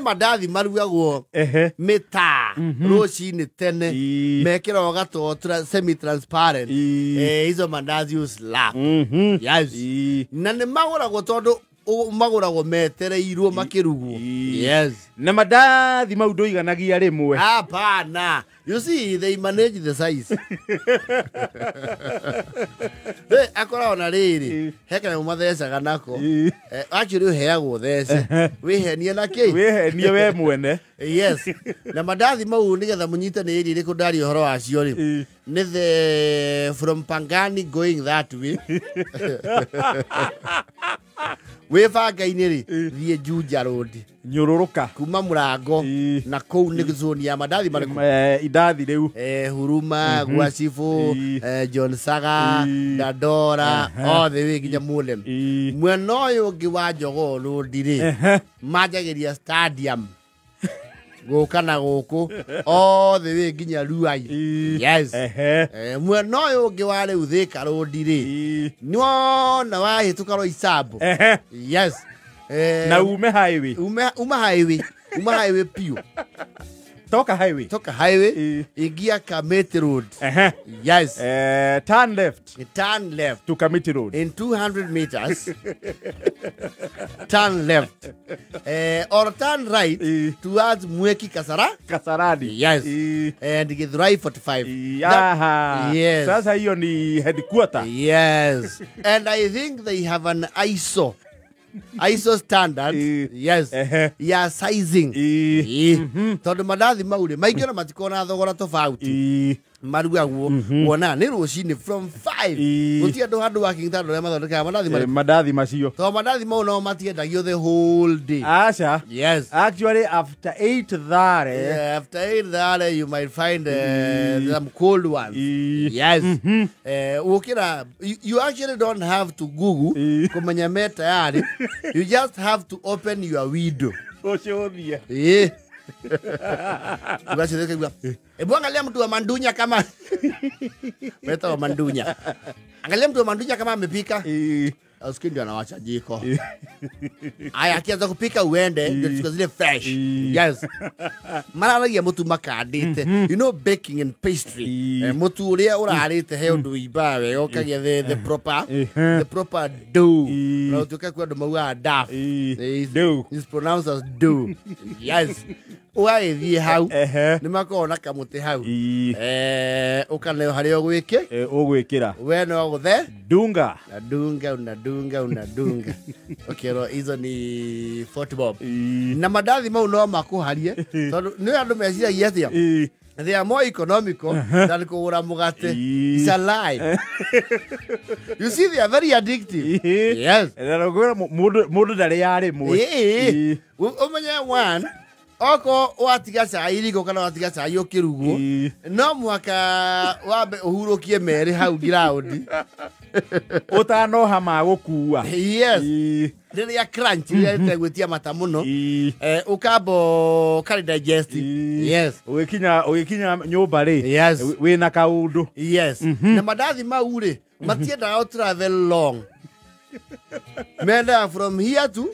Mandathi marugagwo mĩtaa rũcinĩ tene, mekĩragwo gatoo semi transparent. Hizo mandazi you slap. Yes. Na nĩ magũragwo tondũ magũragwo metereirwo makĩrugwo. Yes. Na mandathi mau ndũiganagia rĩmwe. Hapana. You see, they manage the size. Rĩ akoragwo na rĩrĩ, he kanyamũ mathecaga nako. Actually ũheagwo thece wĩhenie na kĩ. Wĩhenie we mwene. Yes. Na mandathi mau nĩgetha mũnyite nĩ area ĩrĩkũ ndaria ũhoro wacio rĩ, nĩ the from Pangani going that way. Wĩ banga-inĩ rĩ, thiĩ Juja Road. Nyũrũrũka. Kuma mũrango na kũu nĩ zone ya mandathi marĩkũ? Indathi rĩu. Huruma, Gwacibũ, John Saga, Dandora, othe wĩ nginya Mulem. Mwena ũyũ ũngĩ wa Jogoo Road rĩ, manjagĩria stadium gũka na gũkũ othe wĩ nginya Ruai. Yes. Mwena ũyũ ũngĩ wa rĩu Thika Road rĩ, nĩwona wahĩtũka Roysambu. Yes. Na ume highway. Uma highway. Uma highway piũ. Toka highway. Toka highway. Ingia Kamiti Road. Yes. Turn left. Turn left. To Kamiti Road. In 200 meters. Turn left. Or turn right towards Mweki Kasara. Kasarani. Yes. And Githurai 45. Yes. Sasa hiyo ni headquarter. Yes. And I think they have an ISO. ISO standard. Yes. Ya sizing. Tondũ mandathi mau rĩ, maingĩ ona matikona thogora tofauti. Marugagwo wona nĩ rũcinĩ from 5. Gũtirĩ andũ handũ working ta andũ arĩa mathondekaga mandathi marĩkũ? Mandathi macio. Tondũ mandathi mau no matiendagio the whole day. Aca. Yes. Actually after 8:30. Yeah, after 8:30 you might find some cold ones. Yes. Ukira, you actually don't have to Google kũmenya me tayari. You just have to open your window. Ũcũthie. Ebu angalia mtu wa mandunya kama meta wa mandunya. Angalia mtu wa mandunya kama amepika. Usikie ndio anawacha jiko. Aya, akianza kupika uende ndio tuchukue zile fresh. Yes. Mararagia mutu makandite. You know baking and pastry. Mutu uria urarite he undu imba wega ukagia the proper the proper dough. Na utuke kwa andu maugaga duff. Dough. It's pronounced as dough. Yes. Ũgagĩthiĩ hau nĩ makoragwo na kamũtĩ hau, ũkaneo harĩa ũgwĩkĩ ũgwĩkĩra we no gũthe dunga unadunga unadunga unadunga ũkerwo hizo ni 40 bob. Na mandathi mau no makũharie tondũ nĩ andũ meciragia atĩa, they are more economical than kũgũra mũgate. It's a lie. You see, they are very addictive. Yes. Mũndũ ndarĩ yarĩmwe. Ũmenye one, oko watiga cai riko kana watiga cai ũkĩrugwo, no mũhaka wambe ũhurũkie merĩ hau ground ũtanoha ma gũkua. Yes. Rĩrĩa crunch rĩrĩa rĩtegwĩtia mata mũno, ũkamba ũkarĩ digest. Yes. Ũgĩkinya nyũmba rĩ, yes, wĩna kaũndũ. Yes. Na mandathi mau rĩ, matiendaga travel long. Mendaga from here to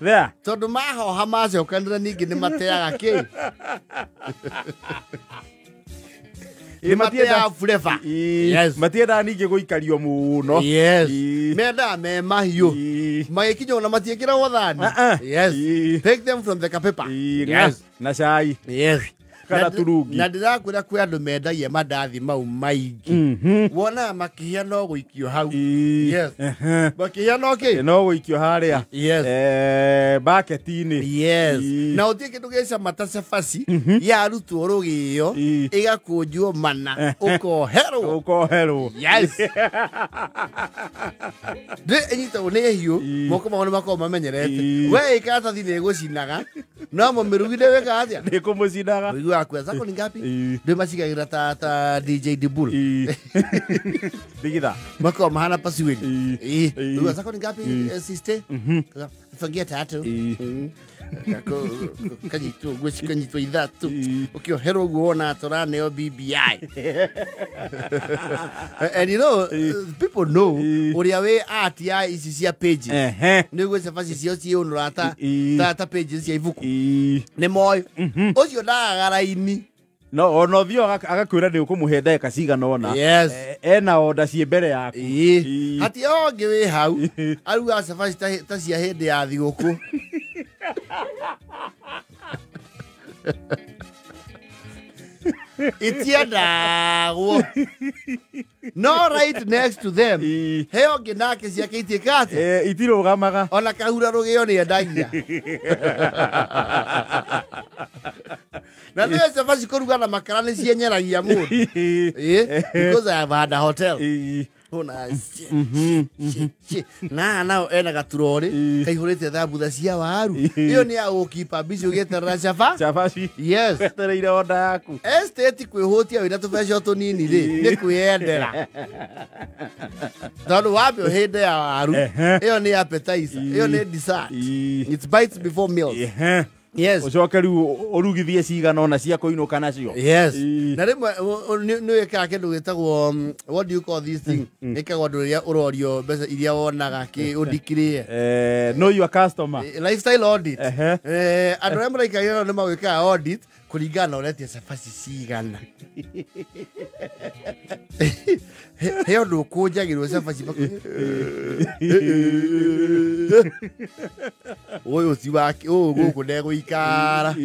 there. Tondũ mahoha macokanĩra ningĩ nĩ mateaga kĩ? Nĩ mateaga flavor. Yes. Matiendaga ningĩ gũikario mũno. Yes. Mendaga me mahiũ. Magĩkinya ona matiĩkĩragwo thani. Yes. Take them from the kapepa. Yes. Na cai. Yes. Kana turungi. Na ndĩrakwĩra kwĩ andũ mendagia mandathi mau maingĩ. Wonaga makĩhĩa no gũikio hau. Yes. Makĩhĩa no kĩ? No gũikio harĩa. Yes. Bucket-inĩ. Yes. Na ũtirĩ kĩndũ gĩ cama ta cabaci yarutwo rũgĩo ĩgakũnjwo mana ũkoherwo. Ũkoherwo. Yes. Ndĩ ĩnyitagwo nĩ hiũ, moko mao nĩ makoragwo mamenyerete. We ĩkaratathi nĩ ĩgũcinaga, no mũmĩrugire wĩkaga atĩa? Nĩ kũmũcinaga. Ũiguaga kweza zako ni ngapi? Ndio macigagira ta DJ Dibul. Digitha. Mako mahana pasiweni. Ndio zako ni ngapi sister? Fungia tatu. Kanyitwo guo cikanyitwo ithatũ. Ũkĩoherwo guo wona tũraneo BBI. And you know, people know ũrĩa wĩ art ya ici cia pages. Nĩ guo cabaci ciao ciĩũnũra ta pages cia ibuku. Nĩ moĩ. Ũcio ndagaga raini. No ona ũthiũ agakwĩra nĩ ũkũmũhe ndagĩka cigana ũna. Yes. Ena order ciĩ mbere yaku. Hati ũngĩ wĩ hau arugaga cabaci ta cia hĩndĩ ya thigũkũ. Itiendagwo. No right next to them he ũngĩ nake ciake itiĩkaga atĩa? Itirũgamaga. Ona kahura rũgĩo nĩ endagia. Na nĩwe cabaci kũruga na makara nĩ cienyeragia mũndũ. Because I have had a hotel. Ona na nao ena gaturori kaihũrĩte thambutha cia waru. Ĩyo nĩ ya gũkipa busy ũgĩeterera cabaci. Yes. Wetereire order yaku. Estate kwĩhũtia wĩna tũbeca tũnini rĩ nĩ kwĩyendera. Tondũ wambe ũhĩndĩ ya waru ĩyo nĩ appetizer, ĩyo nĩ dessert. It's bites before meals. Yes. Ũcoke rĩu ũrugithie cigana ũna cia kũinũka nacio. Yes. Na rĩmwe nĩ wĩkaga kĩndũ gĩtagwo what do you call this thing? Ĩkagwo andũ rĩrĩa ũrorio mbeca iria wonaga kĩ ũndikirĩe. Know your customer. Lifestyle audit. Andũ arĩa maraikarĩra nĩ magwĩkaga audit kũringana na ũretia cabaci cigana. He ũndũ ũkũnjagĩrwo cabaci ũyũ ti wake ũyũ gũkũ ndegũikara.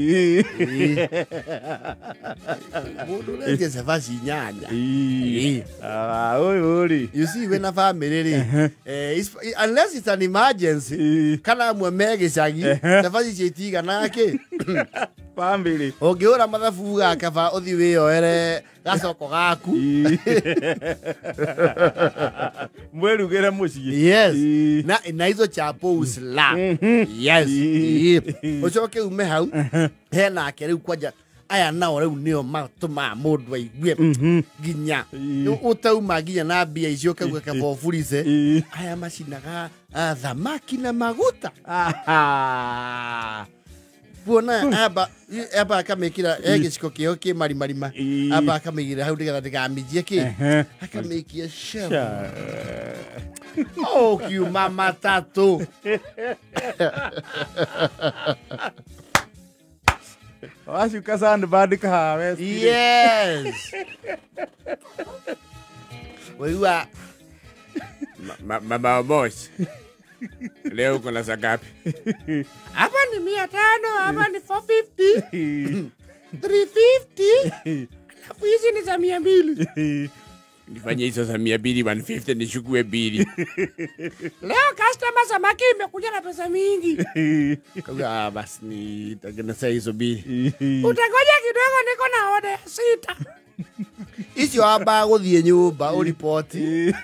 Mũndũ ũretia cabaci inyanya. Ũyũ rĩ. You see wĩna family rĩ, unless it's an emergency kana amwe me gĩcagi cabaci icio itiganaga kĩ. Family. Ũngĩhũra mathabu gakaba ũthiĩ wĩyoere gacoko gaku. Mwĩrugĩre mũciĩ. Yes. Na izo chapo usla. Yes. Ũcoke ume hau hena ake rĩu kwanja aya nao rĩu nĩo matũmaga mũndũ aigue nginya ũtauma nginya na mbia icio ũkauga kaba ũburice. Aya macinaga thamaki na maguta. Kuona aba akamĩkĩra he gĩciko kĩo kĩ marimarima aba akamĩigĩrĩra hau nĩgetha ndĩkamĩnjie kĩ akamĩikia shelf. Ũkiuma matatũ. Wacuka sandbag kahawa. Yes. Waigua Mama Omosh. Leo uko na saa ngapi? Hapa ni 500, hapa ni 450. 350. Alafu hizi ni za 200. Nifanye hizo za 200, 150 nishukue 2. Leo customer samaki imekuja na pesa mingi. Kaga basi nitageneza hizo 2. Utangoja kidogo niko na order 6. Icio amba gũthiĩ nyũmba ũripoti.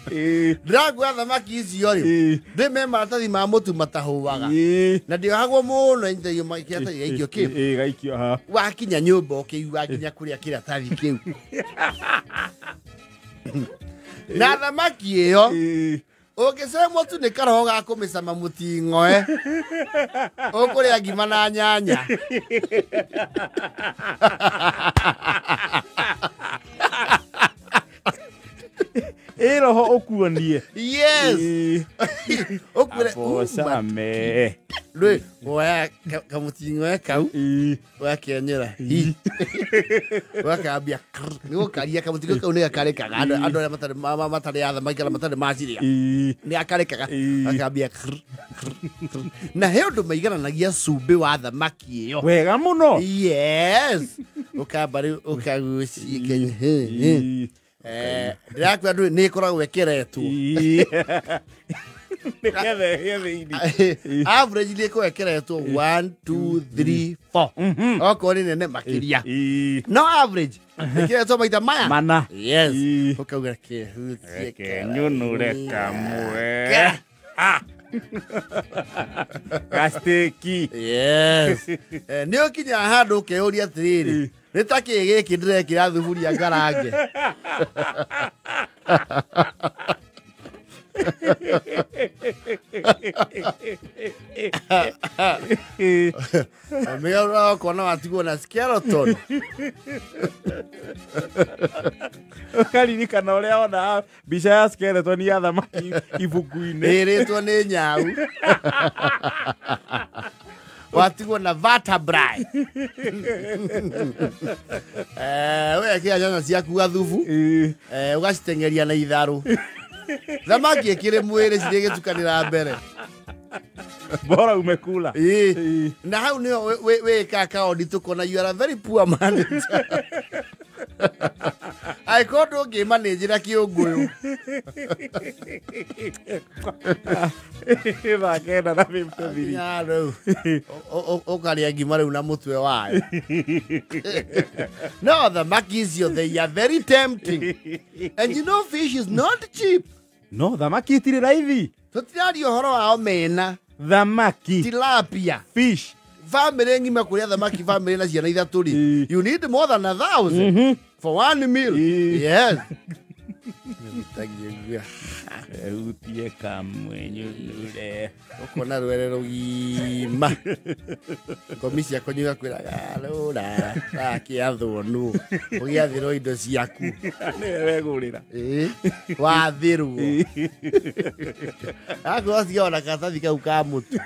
Ndĩragua thamaki icio rĩ ndĩ me maratathi ma mũtu matahũaga na ndĩohagwo mũno nyitagio kĩratathi gĩaikio kĩ gaikio ha wakinya nyũmba ũkĩigua nginya kũrĩa kĩratathi kĩu. Na thamaki ĩyo ũngĩcemwo tu nĩ karoho ga kũmĩcama mũting'oe ũkũrĩa ngima na nyanya. Ĩroho ũkuonie. Yes. Ũkwĩre abocame. Rĩ woya kamũting'oe kau ũgakenyera ũgakambia nĩ gũkaria kamũting'oe kau nĩ gakarĩkaga andũ arĩa matarĩ a thamaki kana matarĩ macirĩa nĩ gakarĩkaga gakambia na he ũndũ maigananagia cumbĩ wa thamaki ĩyo wega mũno. Yes. Ũkamba rĩu ũkagucia. Ndĩrakwĩra ndũĩ nĩ ĩkoragwo ĩkĩretwo. Nĩgetha ĩhĩe thĩinĩ. Average nĩ ĩkoragwo ĩkĩretwo 1 2 3 4. Okorwo nĩ nene makĩria. No average ĩkĩretwo maita maya mana. Yes. Ũkauga kĩhutie kenyũnũre kamwe. Gasteki. Yes. Nĩ ũkinyaga handũ ũkeyũria atĩrĩrĩ nĩ ta kĩ gĩkĩ ndĩrekĩra thuburia ngarange. Mĩgarũra ũkona watigwo na skeleton. Ũkaririkana ũrĩa wona mbica ya skeleton ya thamaki ibuku-inĩ. Ĩrĩtwo nĩ nyau. Watigwo na vertebrae. Wekĩra nyanya ciaku gathubu, ũgaciteng'eria na itharũ. Thamaki ĩkĩrĩ mwĩrĩ cirĩgĩtukanĩra mbere. Bora umekula. Na hau nĩho wĩkaga kaũndũ tũkona you are a very poor manager. Angĩkorwo ndũngĩmanĩnjĩra kĩũngũyũ. 9:53. Nginya rĩu ũkarĩa ngima rĩu na mũtwe wayo. No, thamaki icio they are very tempting. And you know fish is not cheap. No, thamaki itirĩ raithi. Tũtiraria ũhoro wa omena, Thamaki. tilapia. Fish. Family ng'ima kũrĩa thamaki family na ciana ithatũ rĩ, you need more than 1,000 for one meal. Yes. Hutie kamwenyũre. Ũkona rwere rũgima. Ngomi ciakwa igakwĩraga rũra rakĩathwo nũ ũgĩathĩrwo indo ciaku. Nĩwe wegũrĩra. Wathĩrwo. Akorwo ciona karatathi kau ka mũtu.